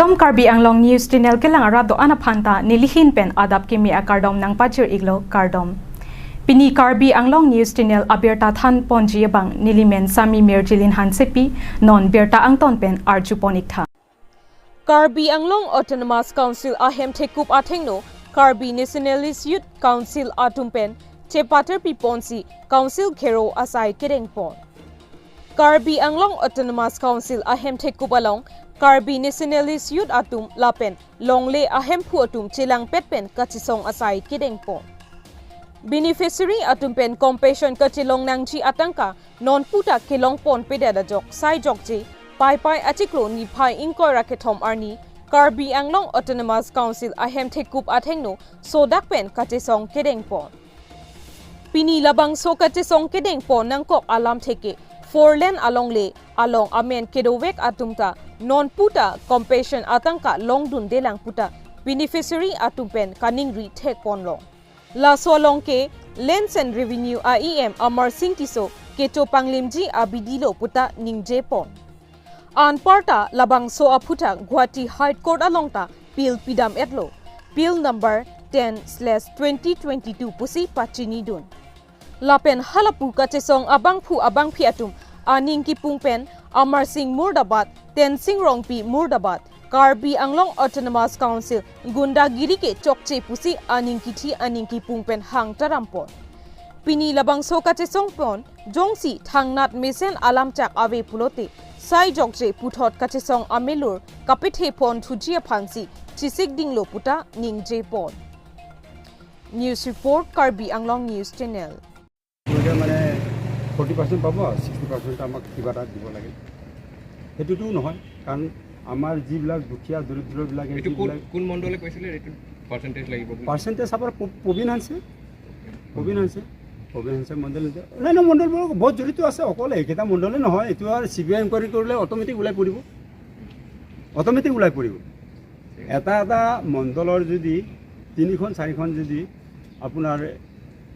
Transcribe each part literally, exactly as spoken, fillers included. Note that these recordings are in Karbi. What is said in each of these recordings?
Kardom, Karbi Anglong News Channel kelang arat do-an aphanta nelihin pen adap kimi akardom nangpajir-iklo, kardom. Pini Karbi Anglong News Channel abirta thanponji abang nelimen Sami Mirjilin Hansepi, non birta angton pen arjupon-iktha. Karbi Anglong Autonomous Council ahem thekup athengno Karbi Nationalist Youth Council atum pen chepater piponsi Council gherao asai kedengpon. Karbi Anglong Autonomous Council ahem thekup along Karbi Nationalist Youth atum lapen longle ahemphu atum chelangpet pen kachesong asai kedengpon. Beneficiary atum pen compensation kachelong nangji atangka non puta kelongponpedet ajok saijokje Paipai achiklo niphai ingkoi ra kethom arni Karbi Anglong Autonomous Council ahem thekup athengno sodak pen kachesong kedengpon. Pini labangso kachesong kedengpon nangkok alamthe ke four lane alongle along amen kedovek atum ta non puta compensation atangka longdundelang puta beneficiary atum pen kaningri thekponlong. Laso along ke Lands and Revenue a E M Amarsing Tisso kecho panglimji abidi lo puta ningjepon. Anparta labangso aphuthak Guwahati High Court along ta appeal pidam-etlo, appeal number ten slash twenty twenty-two pusi pachinidun. Lapen halapu kachesong abangphu abangphi atum aning kipung pen Amarsing Murdabad, Tensing Rongpi Murdabad, Karbi Anglong Autonomous Council gundagiri ke chokche pusi aning kithi aning kipung pen hang tarampon. Pini labangso kachesongpon jongsi thangnat mesen alamchak ave pulote saijokje puthot kachesong amelur kapethepon thuji aphansi chisikdinglo puta ningjepon. News report, Karbi Anglong News Channel. তেওঁলোকে মানে forty percent পাব, sixty percent আমাক কিবা এটা দিব লাগে। সেইটোতো নহয়, কাৰণ আমাৰ যিবিলাক দুখীয়া দৰিদ্ৰবিলাক, এই এইটো কোন যিবিলাক কোন মণ্ডলে কৈছিলে এইটো পাৰ্চেণ্টেজ লাগিব বুলি? পাৰ্চেণ্টেজ আমাৰ প- প্ৰবীণ হানছে, প্ৰবীণ হানছে, প্ৰবীণ হানছে মণ্ডল নিজে, অন্যান্য মণ্ডলবোৰৰ বহুত জড়িত আছে। অকল এইকেইটা মণ্ডলে নহয়, এইটো আৰু চি বি আই ইনকুৱাৰী কৰিলে অট'মেটিক ওলাই পৰিব, অট'মেটিক ওলাই পৰিব। এটা এটা মণ্ডলৰ যদি তিনিখন চাৰিখন যদি আপোনাৰ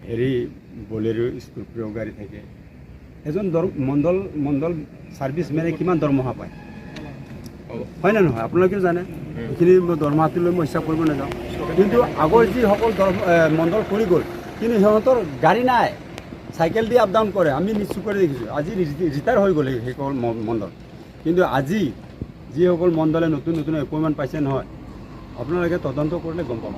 হেৰি বলেৰ' স্কৰপিঅ' গাড়ী থাকে, এজন দৰ মণ্ডল মণ্ডল চাৰ্ভিচমেনে কিমান দৰমহা পায়, হয় নে নহয়? আপোনালোকেও জানে। এইখিনি মই দৰমহাটো লৈ মই হিচাপ কৰিব নাযাওঁ, কিন্তু আগৰ যিসকল দৰ এ, মণ্ডল কৰি গ'ল, কিন্তু সিহঁতৰ গাড়ী নাই, চাইকেল দি আপ ডাউন কৰে, আমি নিজ চকুৰে দেখিছোঁ। আজি ৰি- ৰিটায়াৰ হৈ গ'ল সেই- সেইসকল ম- মণ্ডল। কিন্তু আজি যিসকল মণ্ডলে নতুন নতুন এপইণ্টমেণ্ট পাইছে নহয়, আপোনালোকে তদন্ত কৰিলে গম পাব।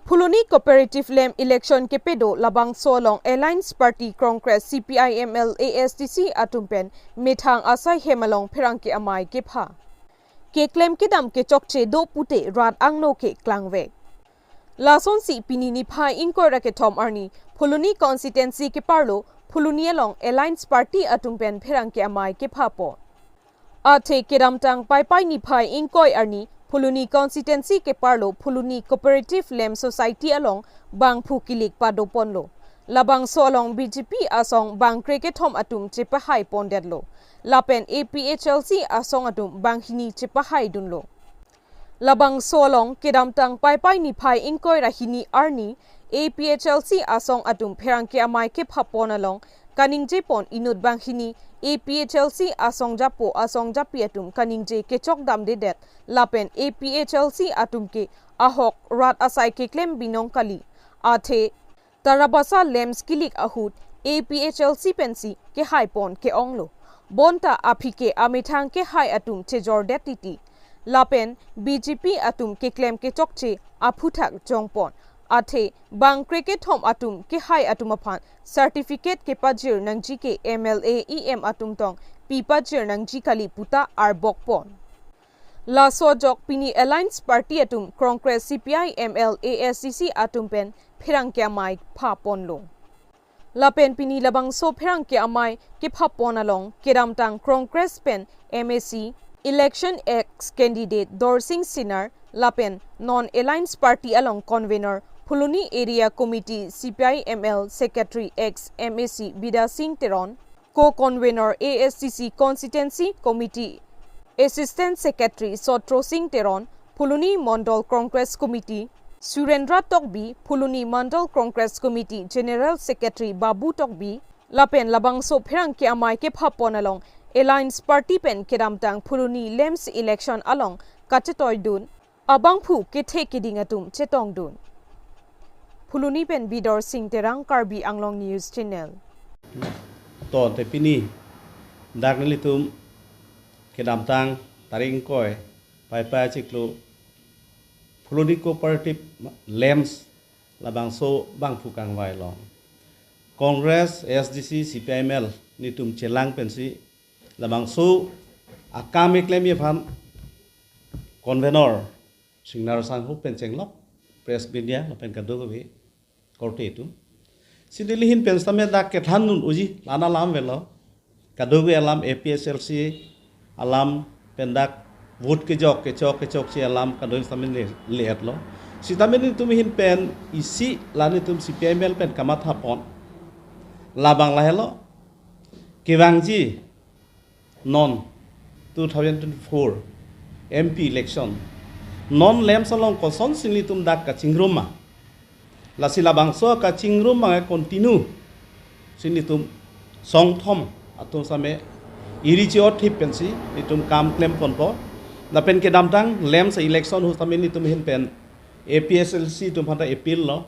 Phuloni Cooperative Lem Election kepedo labangso along Alliance Party Congress, C P I M L, A S D C atum pen methang asai hem along pherangke amei kepha. Keklem kedam kechokche do pute rat angno ke klangvek. Lasonsi pini niphai ingkoi ra kethom arni Phuloni constituency keparlo Phuloni along Alliance Party atum pen pherangke amei kephapon. Athe kedamtang Paipai niphai ingkoi arni Phuloni constituency keparlo Phuloni Cooperative Lem Society along bangphu kilik padoponlo. Labangso along B J P asong bangkre kethom atum chepahaipondetlo. Lapen A P H L C asong atum banghini chepahaidunlo. Labangso along kedamtang Paipai niphai ingkoi ra hini arni A P H L C asong atum pherangke amei kephapon along kaningjepon inut banghini A P H L C asong japo asong japi atum kaningje kechokdamdedet lapen A P H L C atum ke ahok rat asai keklem binong kali. Athe Tarabasa Lems kilik ahut A P H L C pensi kehaipon ke-onglo. Bonta aphi ke amethang kehai atum chejordet titi. Lapen B J P atum keklem kechokche aphuthak jongpon. Athe bangkre kethom atum kehai atum aphan certificate kepajir nangji ke M L A, E M atum tong pipajir nangji kali puta arbokpon. Laso ajok pini Alliance Party atum Congress, C P I M L, A S D C atum pen pherangke amei phaponlo. Lapen pini labangso pherangke amei kephapon along kedamtang Congress pen M A C election ex candidate Dorsing Singnar lapen non Alliance Party along convener Phuloni Area Committee C P I M L secretary ex M A C Bidya Sing Teron, co-convener A S D C Constituency Committee Assistant Secretary Sotro Sing Teron, Phuloni Mondol Congress Committee Surendra Tokbi, Phuloni Mandal Congress Committee General Secretary Babu Tokbi, lapen labangso pherangke amei kephapon along Alliance Party pen kedamtang Phuloni LAMPS election along kachetoidun abangphu kethe keding atum chetongdun. Phuloni pen Bidor Sing Terang, Karbi Anglong News Channel. To, te pini dak nelitum kedamtang tarik ingkoi, Paipai achiklo, Phuloni Cooperative LAMPS labangso bangphu kangvai along Congress, ASDC, CPIML nelitum chelang pensi labangso akam keklemji aphan convenor Singnar Sangho pen chenglok press media lapen kadokave korte atum. Si neli ahin pen sitame dak kethandun unji, la-an alam avelo. Kadokave alam, APHLC alam pen dak vote kejok kechok kechokche alam kadokave sitame le, le-etlo. Sitame nelitum ahin pen isi la nelitum CPIML pen kamathapon, labang lahelo. Kevangji non two thousand twenty-four MP election, non LAMPS along kosonsi nelitum dak kachingrum ma, lasi labangso kachingrum ma continue si nelitum songthom atum sitame iri chi-otthip pensi nelitum kam klemponpo. Lapen kedamtang LAMPS election ahut sitame nelitum ahin pen APHLC atum aphanta appeal lo,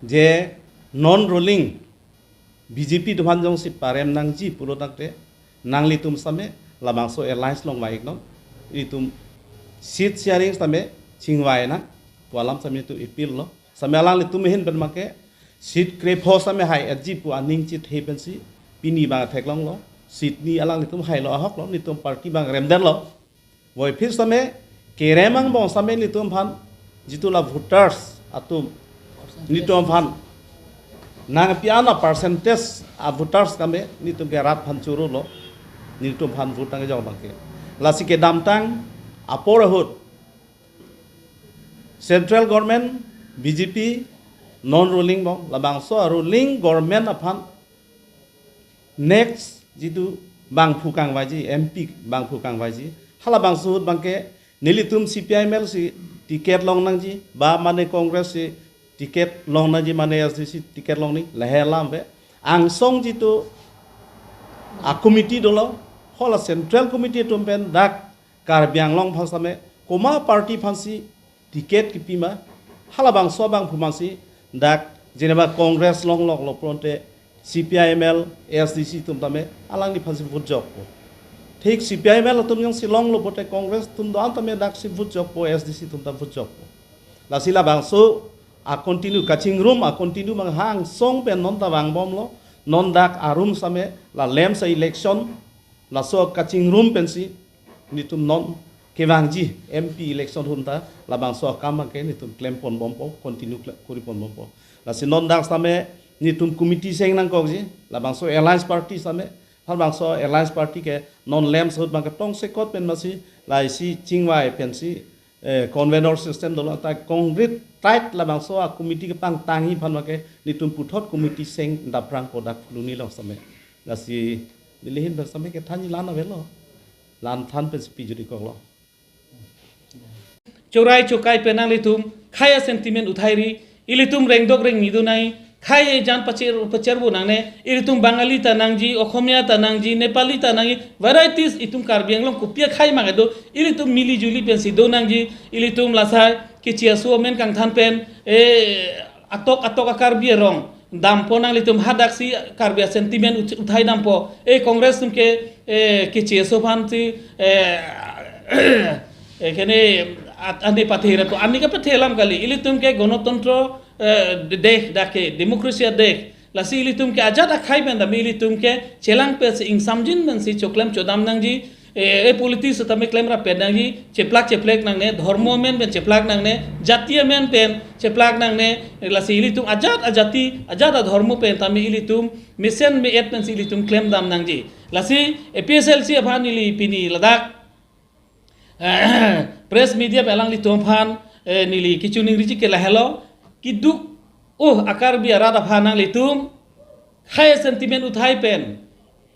je non ruling BJP atum aphan jongsi parem nangji pulo tangte, nanglitum sitame labangso alliance along vangiknon, itum seat sharing sitame chingvai nang pu alam sitame itum appeal lo. Sitame alanglitum ahin pen make seat krepho sitame hai-etji pu aning chithe pensi pini abang theklonglo. Seat ni alanglitum hailo ahoklo, nelitum party abang remdetlo. Voiphit sitame kerem angbong sitame nelitum aphan, jitu la voters atum nelitum aphan nangpi-an a percentage a voters kame nelitum ke rat aphan chorolo, nelitum aphan vote nangkejok abangke. Lasi kedamtang apor ahut central government, BJP, non ruling angbong, labangso a ruling government aphan next jitu bangphu kangvaiji, MP bangphu kangvaiji, halabangso ahut abangke nelitum CPIML si ticket longnangji, ba mane Congress si ticket longnangji, mane ASDC ticket longnangji, lahei alam ave. Angsong jitu a committee dolo, hala central committee atum pen dak Karbi Anglong aphan sitame komat party aphansi ticket kipi ma, halabangso abangphu amansi dak jeneba Congress longloklo pulote CPIML, ASDC atum tame alangliphansi vote jokpo. Thik CPIML atum jongsi longlo pulote Congress atum do-an tame daksi vote jokpo, ASDC atum ta vote jokpo. Lasi labangso a continue, kachingrum a continue abang angsong pen non ta vangbomlo, non dak arum sitame la LAMPS election, laso kachingrum pensi nelitum non kevangji MP election ahut ta labangso akam abangke nelitum klemponbompo, continue kle-, koriponbompo. Lasi non dak sitame nelitum committee seng nangkokji, labangso alliance party sitame, halabangso alliance party ke non LAMPS ahut abangke tongsekot pen masi, la isi chingvai pensi, eh, convenor system dolo, ta concrete tight labangso a committee kepangtangji aphan abangke nelitum puthot committee seng daprangpo dak Phuloni along sitame. Lasi neli ahin pen sitame kethanji la-an avelo. La-an than pensi pijut-ikoklo. Chorai chokai pen nanglitum khei a sentiment uthairi, ilitum rengdok rengni donai, khei jan pacher pachervo nangne, ilitum Bangali ta nangji, Okhomia ta nangji, Nepali ta nangji, varieties itum Karbi Anglong kopi akhei ma kedo, ilitum mili juli pensi donangji, ilitum lasai keche aso amen kangthan pen, eh, atok atok a Karbi arong dampo, nanglitum hadaksi Karbi a sentiment ut-, uthai dampo. Eh, Congress atum ke, eh, keche aso aphansi, eh, eh, kene at-, ani pathe ra to, ani kapathe alam kali. Ilitum ke gonotontro, eh, desh dak ke, democracy desh. Lasi ilitum ke ajat akhei pen tame ilitum ke chelang pensi ingsamjin pensi choklem chodam nangji. Eh, eh, politics tame klemrap pen nangji, cheplak cheplek nangne, dhormo amen pen cheplak nangne, jati amen pen cheplak nangne, lasi ilitum ajat ajati, ajat adhormo pen tame ilitum mesen me-et pensi ilitum klemdam nangji. Lasi APHLC aphan neli pini ladak, eh, press media pen alanglitum aphan, eh, neli kachiningri ji ke lahelo, keduk, oh, a Karbi arat aphan nanglitum khei a sentiment uthai pen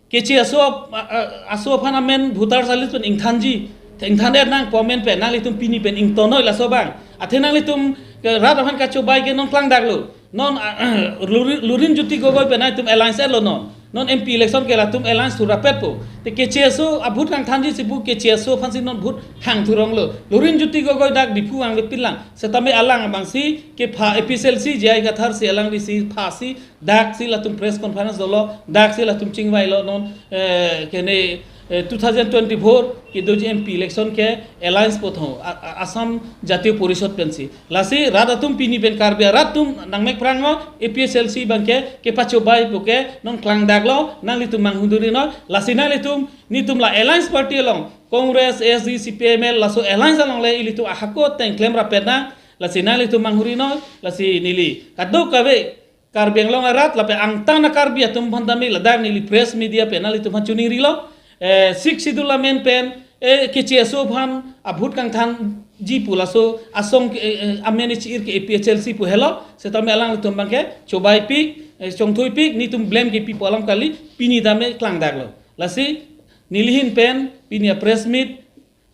keche aso, a, a, aso aphan amen voters a list pen ingthanji, ingthan-et nangpo amen pen, nanglitum pini pen ingtonnoi laso abang. Athe nanglitum Ke rat aphan kachobai ke non klangdaklo. Non, ah, Lurin, Lurinjyoti Gogoi pen nangtum alliance lo non. Non M P election ke latum alliance thurapetpo. Te K C S O a-vote kangthanji si pu K C S O aphansi non vote hang thuronglo. Lurinjyoti Gogoi dak Diphu vangvepinlang. Setame alang abangsi kepha A P H L C J I Kathar si alangli si phasi daksi latum press conference dolo, daksi latum chingvailo non, eh, kene, eh, two thousand twenty-four kedoji M P election ke alliance puthot, A-, A-, Assam Jatiya Parishad pensi. Lasi rat atum pini pen Karbi rat atum nangmek pranglo, A P H L C abangke kepachobaipo ke non klangdaklo, nanglitum manghuduri non, lasi nanglitum, netum la alliance party along, Congress, S D, C P I M L, laso alliance along le ilitum ahako ateng klemrapet nang, lasi nanglitum manghuri non, lasi neli kadokave Karbi Anglong arat lapen angtan a-Karbi atum aphan tame ladak neli press media pen nanglitum aphan chiningrilo. Eh, Sixth Schedule amen pen, eh, K C S O aphan a-vote kangthanji pu laso asong, eh, eh, amen ichi-ir ke A P H L C pu helo, setame alanglitum abangke chobaipik, eh, chongthuipik, netum blame kepipo alam kali, pini tame klangdaklo. Lasi neli ahin pen pini a-press meet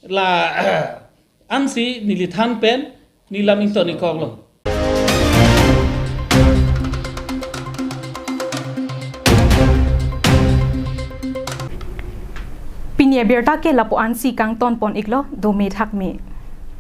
la ansi neli than pen neli lam ington-ikkoklo. Pini abirta ke lapu ansi kangtonpon-iklo, dome thakme.